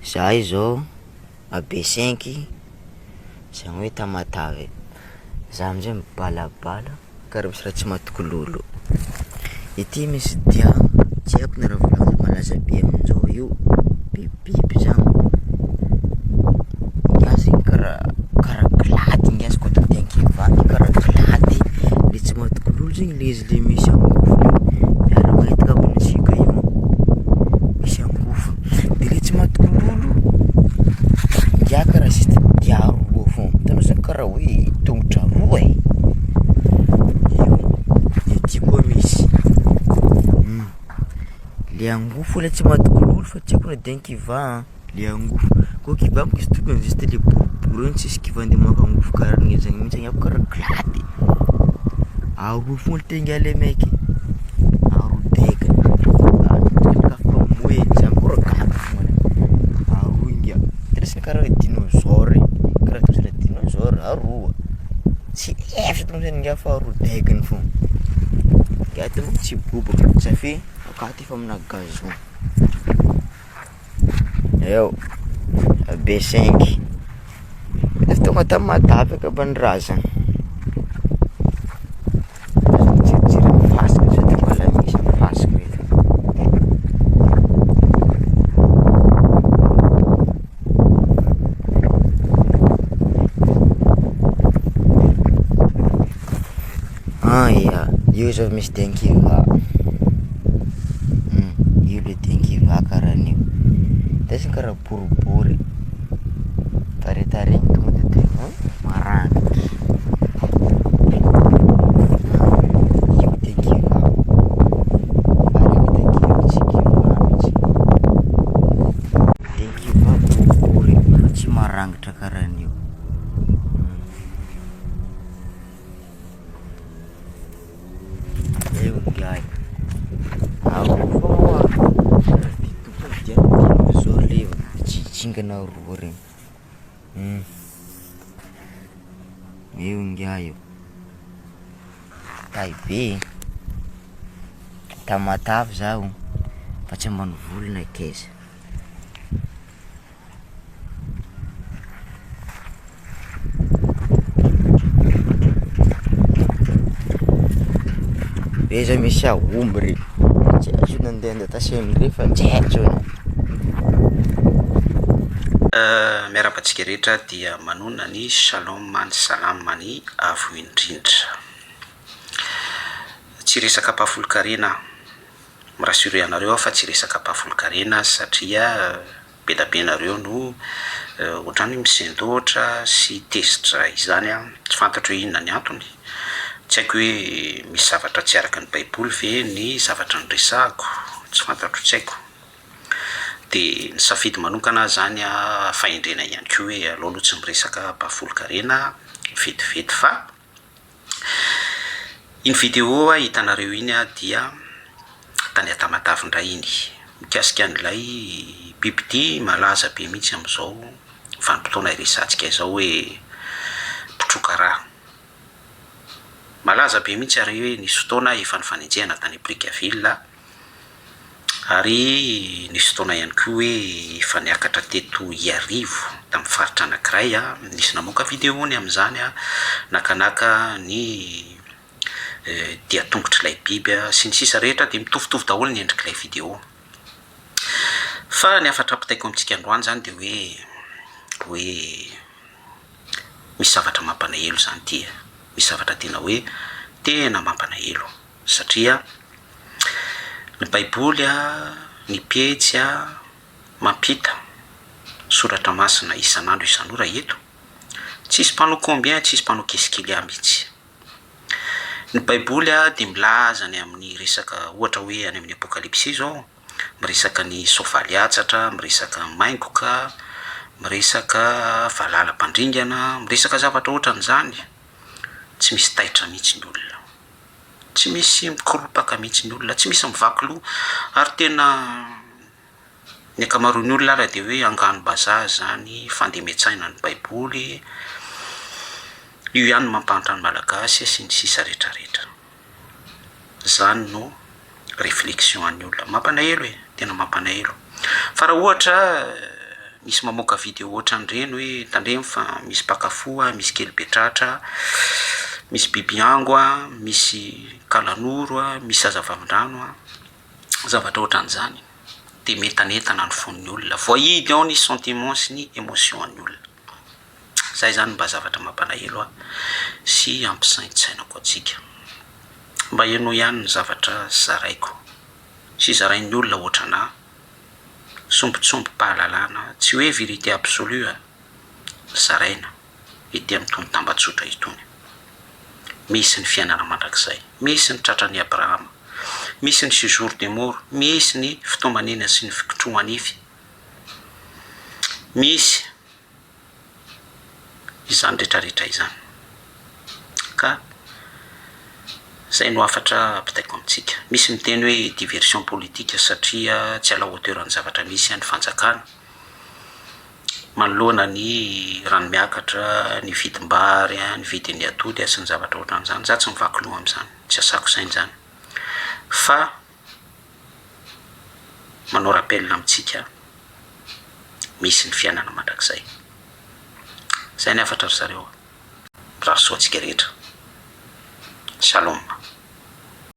Zahay zao à B cinq zany hoe Tamatave, za amizay mibalabala kara misy raha tsy mahatoky lôlô, ity misy dià tsy aiko na raha volagniny malaza be aminjao io bibibiby zany, ngiahy zegny kara kara glady ngiahy izy koa atao dian-kivà kara glady, le tsy mahatoky lolo zegny le izy le misy angofony io, miara-mahita angambany ansika io, misy angofony, de le tsy mahatoky lolo ngiahy kara justa dià roa fôgna, hitanao zany kara hoe tongotro aroa e, io, de ty koa misy, le angofo le tsy mahatoky lolo fa tsy haiko na dian-kivà le angofo, kô kivà monko izy tokony juste le boribory igny tsisy kivà ande hamoaka angofo kara zany mintsy kara glady, aroa fôgna le tingià maiky, aroa degany, aroa ngià, presque kara dinôzôro kara toetra dinôzôro aroa, tsy efatra ngiahy fa aroa degany fôgna, ngiahy ty monko tsy bobaka safe akato efa aminà gazon, eo B cinq, efa tonga Tamatave angambany raha zany, mijerijery fasika sao de mbola misy fasika eto. Ah ia, io zao misy dian-kivà, io le dian-kivà karahan'io, ndesiny kara boribory, tarehitarehiny tonga de tegna maragnitry, io dian-kivà, tsy kivà mintsy, dian-kivà boribory fa tsy maragnitra karahan'io. Eo ngiahy, dinôzôro le mijinjingana roa regny, eo ngiahy io, tay be, Tamatave zaho fa tsy ambanivolo n'akaiza. Be zao misy aomby re, tsy haiko zao nandehandeha tasian'ireo fa tsy haiko zao. Miarahaba antsika rehetra dia manonona ny Shalom ny Salam ny Avo indrindra. Tsy resaka mpahafolon-karena aho, mi-rassurer anareo aho fa tsy resaka mpahafolon-karena satria be da be nareo no ohatrany hoe misendoatra sy tezitra izany an, tsy fantatro hoe inona ny antony, tsy haiko hoe misy zavatra tsy araka ny baiboly ve ny zavatra noresahako, tsy fantatro tsy haiko, de nisafidy manokana aho zany an, fahendrena ihany koa hoe aleo aloha tsy miresaka mpahafolon-karena vetivety fa. Iny vidéo hitanareo iny dia tany Tamatave indray iny, mikasika an'ilay bibidia malaza be mihitsy amin'izao vanim-potoana iresahantsika izao hoe mpitroka rà. Malaza be mihitsy ary hoe nisy fotoana efa nifanenjehana tany Brickaville. Ary nisy fotoana ihany koa hoe efa niakatra teto Iarivo tamin'ny faritra anankiray, nisy namoaka vidéo ny amin'izany, nakanaka ny dian-tongotr'ilay biby sy ny sisa rehetra dia mitovitovy daholo ny endrik'ilay vidéo. Fa ny hafatra ampitaiko amintsika androany izany dia hoe hoe misy zavatra mampalahelo izany ity e, misy zavatra tena hoe tena mampalahelo. Satria ny baiboly ny pejy mampita soratra masina isan'andro isan'ora eto, tsisy mpanao combien tsisy mpanao qu'est-ce-qu'il-y-a mihitsy. Ny baiboly dia milaza ny amin'ny resaka ohatra hoe any amin'ny apokalypsy izao, miresaka ny soavaly hatsatra, miresaka maingoka, miresaka valala mpandringana, miresaka zavatra ohatran'izany, tsy misy taitra mihitsy ny olona. Tsy misy mikoropaka mihitsy ny olona, tsy misy mivaky loha ary tena ny ankamaroan'ny olona ary dia hoe anganom-bazaha izany, fandemen-tsaina ny baiboly, io ihany no mampahantra ny malagasy sy ny sisa rehetra rehetra. Izany no réflexion an'ny olona. Mampalahelo e, tena mampalahelo. Fa raha ohatra. misy mamoaka video ohatran'ireny hoe tandremo fa misy mpaka fo a, misy kely be tratra, misy biby ango a, misy kalanoro a, misy zazavavindrano a, zavatra ohatran'izany de mientanentana ny fon'ny olona, voahidy ao ny sentiment sy ny émotion an'ny olona. Zay zany mba zavatra mampalahelo ahy sy ampisaintsainako antsika. Mba henoy ihany ny zavatra zaraiko sy zarain'ny olona ohatranà, sombintsombim-pahalalana, tsy hoe vérité absolue a, zaraina ety amin'itony tambajotra itony. Misy ny fiainana mandrakizay, misy ny tratran'i Abrahama, misy ny séjour des morts, misy ny fitomanina sy ny fikitroha-nify, misy izany rehetra rehetra izany. Ka zay no hafatra ampitaiko amintsika. Misy miteny hoe diversion politique satria tsy à la hauteur ny zavatra misy ny fanjakana manoloana ny rano miakatra, ny vidim-bary, ny vidin'ny atody sy ny zavatra ohatran'izany. Za tsy mivaky loha amin'izany, tsy asako saina izany. Fa manao rappel amintsika misy ny fiainana mandrakizay. Zay ny hafatra ry zareo. Mirary soa antsika rehetra. Shalom.